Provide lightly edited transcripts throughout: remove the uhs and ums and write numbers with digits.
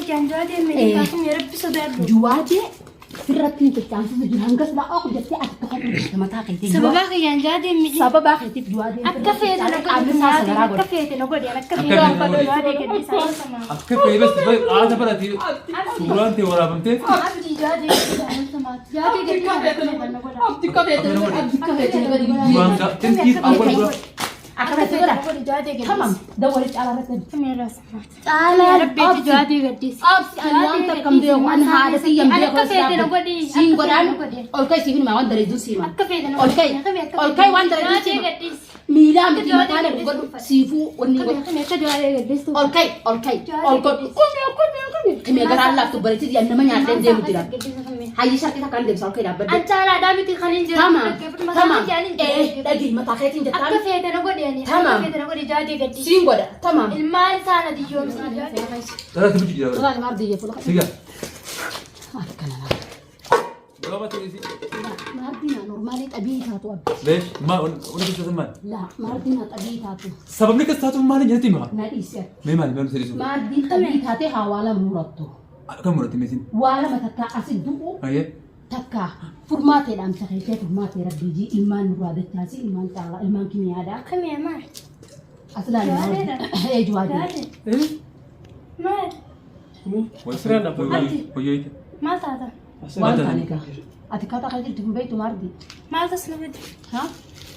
kiyyaan jawaadee miidhe kaafame rabbi sodaadhu. Juwaadee sirratti hin fichaansisu jira hangas laa oku jettee ati tokko jirta mataa keetii. Sababaa kiyyaan jawaadee miidhe. Sababaa keetiif juwaadee Akka feete na godhi jawaadee akka feete na godhi akka feete na godhi jawaadee gadhiisa. Akka fe'e bas haata barati suuraan ta'e waraabamtee Abdii jawaadee gadhiisa. Jawaadee gadhiisa. Abdi qabeete abdi qabeete duraan tinkiif awwal dura Akka feete godha. Tamam dawwali caalaa irratti. Caalaa rabbiitti jawaadee gadhiisa. Obsi ani waan takka hin beeku ani haadha tiyya hin beeku. Akka feete na godhi. Siin godhaan ol ka'i siif himaa waan dareedduu siima. Akka feete na Ol ka'i ol ka'i waan dareedduu Jawaadee siima. gadhiisa. Miilaa miti mataa na godhu siifuu wanni godhu. Akka jawaadee gadhiistu. Ol ka'i ol ka'i ol godhu. Kumee kumee kumee. Kimee garaan laaftu bareechi nama nyaadhee deemu jira. Hayyi sharkii takkaan deemsa ol ka'i dhaabbadhu. Ancaalaadhaa miti kan hin jiru. Tamam tamam dhagi mataa keetiin Akka jettaan feete na godhi ani. Akka Tamam. feete na godhi jawaadee gadhiisa. siin godha tamam. Ilmaan isaa na diyyoomsi. Daraatti bulchu jira. Tulaan maardii fuula Siga. akkana laata. Gabaabatti isi. Maardiin normaalee xabii taatu abdi. Leesh maa wanni keessa maal? Laa maardiin xabii taatu Sababni akkas taatu maali jedhatti hima. na dhiisi ati. Mee maali maali sadiisu? Maardiin xabii taatee haa waa lama murattu. Akkam muratti meetiin? Waa lama takka asi du'u Ayyee. takka furmaatee dhaamsa keetee furmaatee rabbii jii ilmaan nurraa dachaasi ilmaan caalaa ilmaan kimiyaadhaa. Kamii maal? Aslaan ee juwaadee. Jawaadee. Maal? Asirraa dhaabbata. Hoyyooyite. Maal taata? Waan taane gaa. Ati kataa kan jirtu hin beektu maardii. Maal tas na fide? Haa?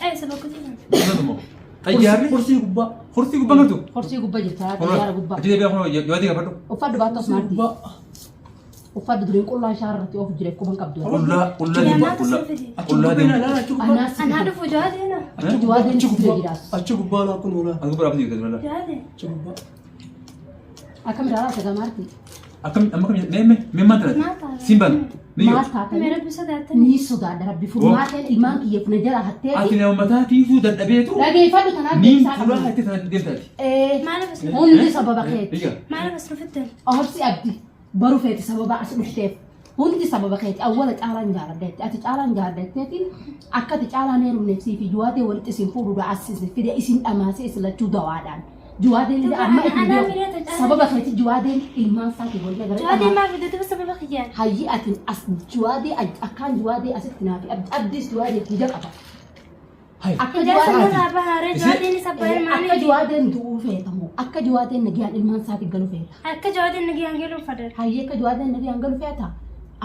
Eessa bakka jiran? Xayyaarri Kursii gubbaa. kursii gubbaa galtu. Horsii gubbaa jirta xayyaara gubbaa. Achi deebi'aa kun jawaadee gaafadhu. Uffadhu baattos maardii. Gubbaa. Uffadhu duriin qullaa ishaa irratti of jire quban qabdu. Qullaa qullaa deemu Maal tas qullaa. na fide? Achi Qullaa gubbaa deemu. ilaalaa achi gubbaa. Anaas Anaa dhufu jawaadee na. Juwaadeen Achi si fide gubbaa. jiraas. Achi gubbaa laa kun oolaa. As gubbaa dhaabbatee jirti mala. Jawaadee. Achi gubbaa. Akkam ilaalaa sagaa maartii? Akkam amma kam mee mee mee maal taate? Maal taate? Siin baana. Miyyoo. Maal taatan? Mee rabbi sodaatanii. Ni sodaadha rabbi furmaateen ilmaan kiyya funa jala Ati hatteeti. nama mataa tiifuu dadhabeetu. Dhageeffadhu tanaaf Niin beeksisaa fuula qabna. hattee tana deemtaati. Ee, Maaliif as Hundi sababa keeti. Egaa. Maaliif as dhufittan? Obsi abdi baru feeti sababa as dhufteef. Hundi sababa keeti awwala caalaan jaaladheetti. Ati caalaan jaaladheetteetiin akka ati caalaan heerumneef siifi juwaatee walitti isin fuudhuudha as isin fide isin dhamaasee isin lachuu dawaadhaan. Juwaadeen illee amma itti Anaa beeku. miidhata caalaa. Sababa keeti juwaadeen ilmaan isaatii waliin agarra. Jawaadee maal fide tuba sababa kiyyaan? Hayyi ati as juwaadee akkaan juwaadee asitti naafi abdiis juwaadee hija qaba. Hai. Akka Ijaarsa juwaadeen irraa bahaaree jawaadeen isa abbaa akka ilmaanii. juwaadeen du'uu feetamu akka juwaadeen nagiyaan ilmaan isaatii galu feeta. Akka jawaadeen nagiyaan galuun fadal. Hayyee akka juwaadeen nagiyaan galu feeta.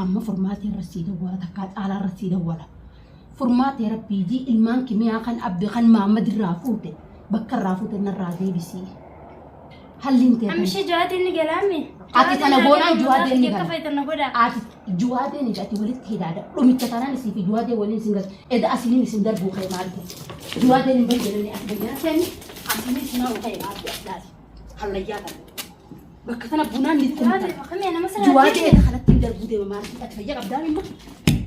Amma furmaatee irra sii dawwala takkaa caalaa irra sii dawwala. Furmaatee rabbii jii ilmaan kimiyaa kan abdi kan Mahammad irraa fuute bakka irraa fuute narraa deebisii. Halliin ta'e Amma ishee jawaadeen ni galaame. Ati tana goonaan jawaadeen ni Akka gala. fayyadamna godha. Ati juwaadeen ija ati walitti hidhaadha. Dhumicha tanaan isii fi juwaadee waliin isin gal. Eda asiniin isin darbuu ka'e maal ta'e. Juwaadeen hin bayyananne as bayyana seeni asiniin isin haa'u ka'e maal ta'e as laali. Hallayyaa kana. Bakka tana bunaan ni Jawaadee dhumta. kamee nama sirraa Juwaadee jeeqne. eda kanatti hin darbuu deema maal ta'e. Ati fayyaa qabdaa immoo.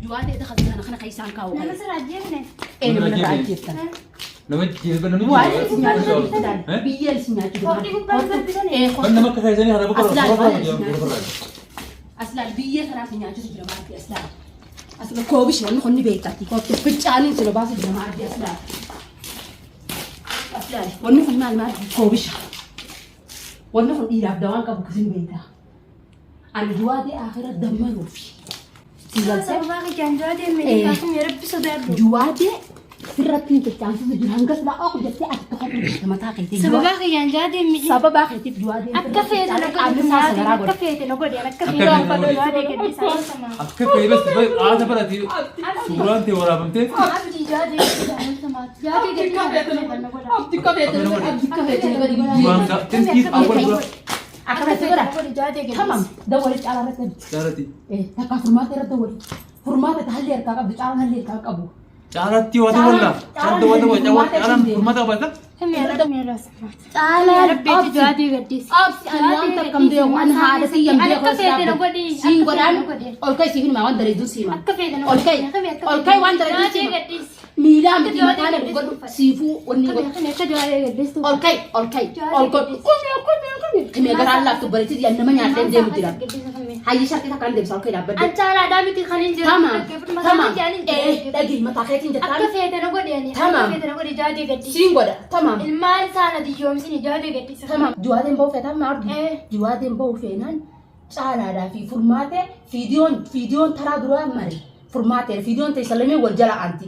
Juwaadee eda kana kana keessaan kaa'u Nama ka'e. sirraa jeeqne. Ee nama irraa ajjeeftan. Nama jijjiirra namni Juwaadeen isin nyaachuu Eh? jira. Biyyeen isin nyaachuu jira. Hordii gubbaan darbisanii. Ee Kan nama akka keessanii haala bakka Aslaan, irraa aslaan. Aslaan biyyee karaa si nyaachisu jira maarti aslaan. Aslaan koobish wanni kun ni beekati. Kootu fincaaniin si baasu jira maarti aslaan. Aslaan wanni kun maal maarti koobisha. Wanni kun dhiiraaf dawaan qabu kisin beekta. Ani juwaadee akhira dammaruufi. Si galtee Sababa kiyyaan jawaadeen miidhe kaafame rabbi sodaadhu. juwaadee sirratti hin fichaansisu jira hangas laa oku jettee ati tokko jirta mataa keetii. Sababa kiyyaan jawaadeen miidhe. Sababa keetiif juwaadee. Akka feete na godhi jawaadeen akka feete na godhi akka feete na godhi jawaadee gadhiisa. Akka fe'e bas haata barati suuraan ta'e waraabamtee. Abdii jawaadee gadhiisa. Jawaadee gadhiisa. Abdi qabeete abdi qabeete. Duraan tinkiif awwal dura. Akka feete godha. Tamam dawwali caalaa irratti Caalatti. takka furmaata irratti dawwali. Furmaata halli harkaa qabdu caalaan halli harkaa qabu. Caalatti waa ta'u Caalatti waa ta'u caalaan furmaata qabaata. Caalaa rabbiitti jawaadee gadhiisa. Obsi ani waan takka hin beeku ani haadha tiyya hin beeku. Akka feete na godhi. Siin godhaan ol ka'i siif himaa waan dareedduu siima. Akka feete na Ol ka'i ol ka'i waan dareedduu Jawaadee siima. gadhiisa. Miilaa miti mataa na godhu siifuu wanni godhu. Akka jawaadee gadhiistu. Ol ka'i ol ka'i ol godhu. Kumee kumee kumee. Kimee garaan laaftu bareechi nama nyaadhee deemu jira. Hayyi sharkii takkaan deemsa ol ka'i dhaabbadhu. Ancaalaadhaa miti kan hin jiru. Tamam tamam ee dhagi mataa keetiin Akka jettaan feete na godhi ani. Tamam. Akka feete na godhi jawaadee gadhiisa. siin godha tamam. Ilmaan isaa na diyyoomsini jawaadee gadhiisa. Tamam. Juwaadeen ba'uu feetaan maal? Eh. Juwaadeen ba'uu feenaan Caalaadhaa fi furmaatee fiidiyoon fiidiyoon taraa duraa mare furmaatee fiidiyoon teessa lameen wal jala aanti.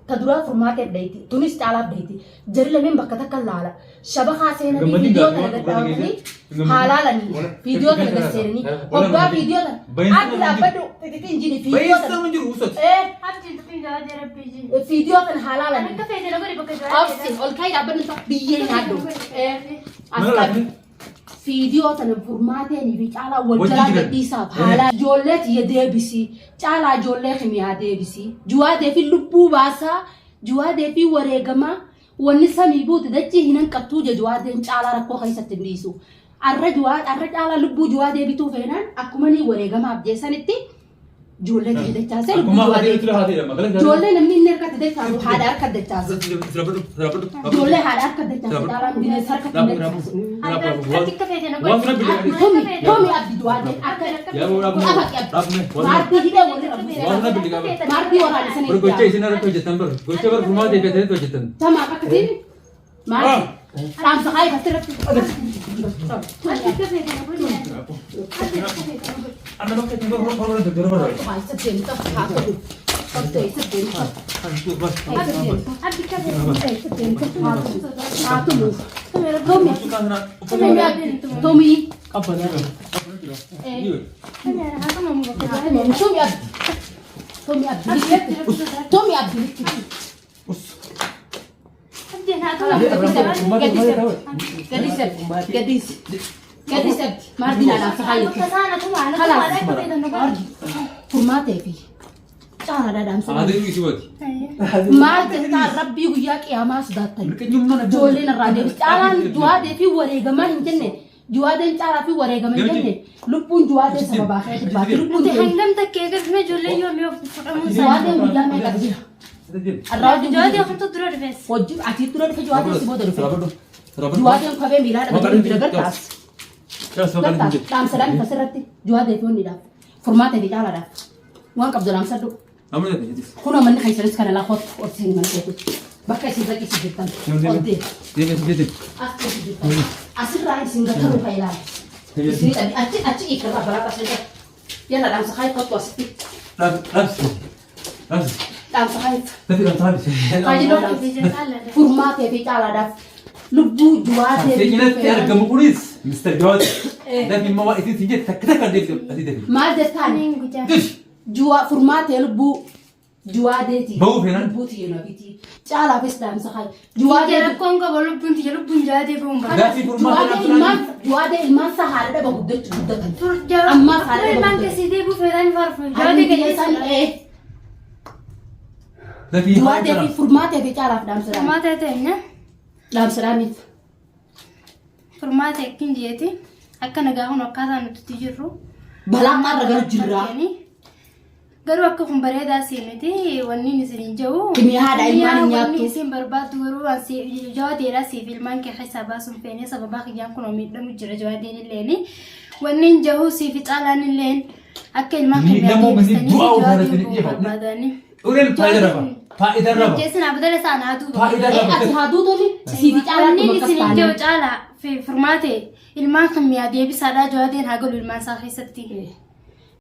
Ta duraa furmaateef dhayti tunis caalaaf dhayti jari lameen bakka takka laala shabakaa seenanii Gammadin fiidiyoo gaafii tana waan gad dhaawatanii dhugaa haa laalanii fiidiyoo tana gad seenanii hoggaa fiidiyoo tana abdi dhaabbadhu xixiqqi injini fiidiyoo Baay'ee tana sama jiru usati. ee Abdiin tuqii jawaadee rabbii ji. fiidiyoo tana haa Ani laalanii akka feete na godhi bakka jawaadee. obsi ol ka'ii dhaabbadhu biyyee nyaadhu ee as Mana qabi. laafni. Fiidiyoo tana furmaateenii fi caalaa wal Wajjin jalaa jiran. gadhiisaaf haala ijoollee tiyya deebisii caalaa ijoollee kimiyaa deebisii juwaadee fi lubbuu baasaa juwaadee fi wareegamaa wanni samii buute dachii hin hanqattuu je juwaadeen caalaa rakkoo keessatti hin dhiisu. Arra juwaa arra caalaa lubbuu juwaadee bituu feenaan akkuma ni wareegamaaf jeessanitti ijoollee tiyya dachaasee lubbuu Akkuma haatee juwaadee. tura haatee dha magaalaa. Ijoollee namni inni harkatti dachaasu haadha harka dachaasu. Ijoollee haadha harka dachaasu caalaan bineensa harkatti hin dachaasu. Ati akka feete na godhi. Waan rabbi jedhe. Tomi, Tomi abdi duwwaadee akka maartii hidhee walirra buuse. Waan rabbi jedhe. Maartii waraana sana Bar gocha isin irratti hojjetan bar gocha bar furmaatee fi atanii hojjetan. Tamaaf akkasiin maartii dhaamsa kaayee asirratti. Ati akka feete na godhi. Ati akka feete na godhi. Anna bakka itti bar bar bar bar Abdi akka feete na godhi. Tomi, Tomi Tomi abdi. Tomi abdi. Tomi abdi. Abdiin haa tumamu. Gadis gadis gadis abdi. Maartiin dhaamsa kaayee. Bakka sana tumaa na tumaa akka feete na godhi. Furmaatee fi caalaadhaa dhaamsa. Haatee isi wati. Maal jettaan rabbii guyyaa qiyaamaa sodaattan. Mirkeenyummaan adda. Ijoolleen irraa deebis. Caalaan juwaadee fi wareegamaa hin jenne. Juwaadeen caalaa fi wareegama hin jenne. Lubbuun juwaadee sababaa keetti baate. Lubbuun Nuti hangam takkee eegalfne ijoollee yoomii of fudhamuu isaa. juwaadeen guyyaa meeqa jira? Arraa wajjin Jawaadee ofumtu dura dhufees. hojii ati dura dhufe juwaadeen si booda dhufe. Juwaadeen kophee miilaa dhabanii bira gartaas. Gartaas dhaamsadhaan asirratti juwaadee fi onnidhaaf. Furmaatee fi caalaadhaaf. Waan qabdu dhaamsadhu. Kun manni keessanis kana laa kottu ol seeni mana keetti. Bakka isin raqisu jirtan. Ol deemi. As keessa jirtan. Asirraa isin gataruu kan ilaalu. Isin dhabi achi achi hiikarraa balaa qabsiisa. Yalla dhaamsa kaayee kottu asitti. Dhaamsa kaayee. Furmaatee fi caalaadhaaf lubbuu juwaatee fi Seenatti argamu kunis Mr. Jawaad. Dafi immoo waan isin jette takka takka deebite asii dafi. Maal jettaan? Dish. Juwaa furmaatee lubbuu juwaadeeti. Bahuu feenaan. Lubbuu tiyya nabiiti. Caalaafis dhaamsa kaayee. Juwaadee Juwaadee rakkoon qaba lubbuun tiyya lubbuun jawaadee bahuun barbaada. Dafi furmaatee Juwaadee ilmaan juwaadee ilmaan isaa haadha dhaba guddachuu guddatan. Ammaa haadha dhaba Ilmaan guddatan. keessi deebi'uu fedhan farfu. Harmi Jawaadee biyya isaan gadhiisudha. ee Dafi juwaadee fi furmaatee fi caalaaf dhaamsa dhaami. Furmaata ta'e Dhaamsa dhaamiif. furmaata akkin jeeti akka nagaa kun akkaataa nuti itti jirru. Balaa maarra galu jirra. Garuu akka kun bareedaa si miti wanni isin hin jiru. Kimi haadha ilmaan hin nyaattu. Wanni isin barbaaddu garuu jawaadeedha siif ilmaan kee keessaa baasuun feene sababaa kiyyaan kun miidhamu jira jawaadeen illeen. Wanni hin jiru siif caalaan illeen akka ilmaan Miidhamuu miti, du'aa jawaadeen ofirratti kun ni barbaadani. Uleen faayidaa raba. Faayidaa raba. Jeessin abdala isaan haa duuba. Faayidaa Ee raba. ati haa duutomi siif caalaa Wanni dhuma akkas isin hin jiru taane. caalaa fi furmaate ilmaan kan mi'a deebisaadhaa jawaadeen haa galu ilmaan isaa keessatti.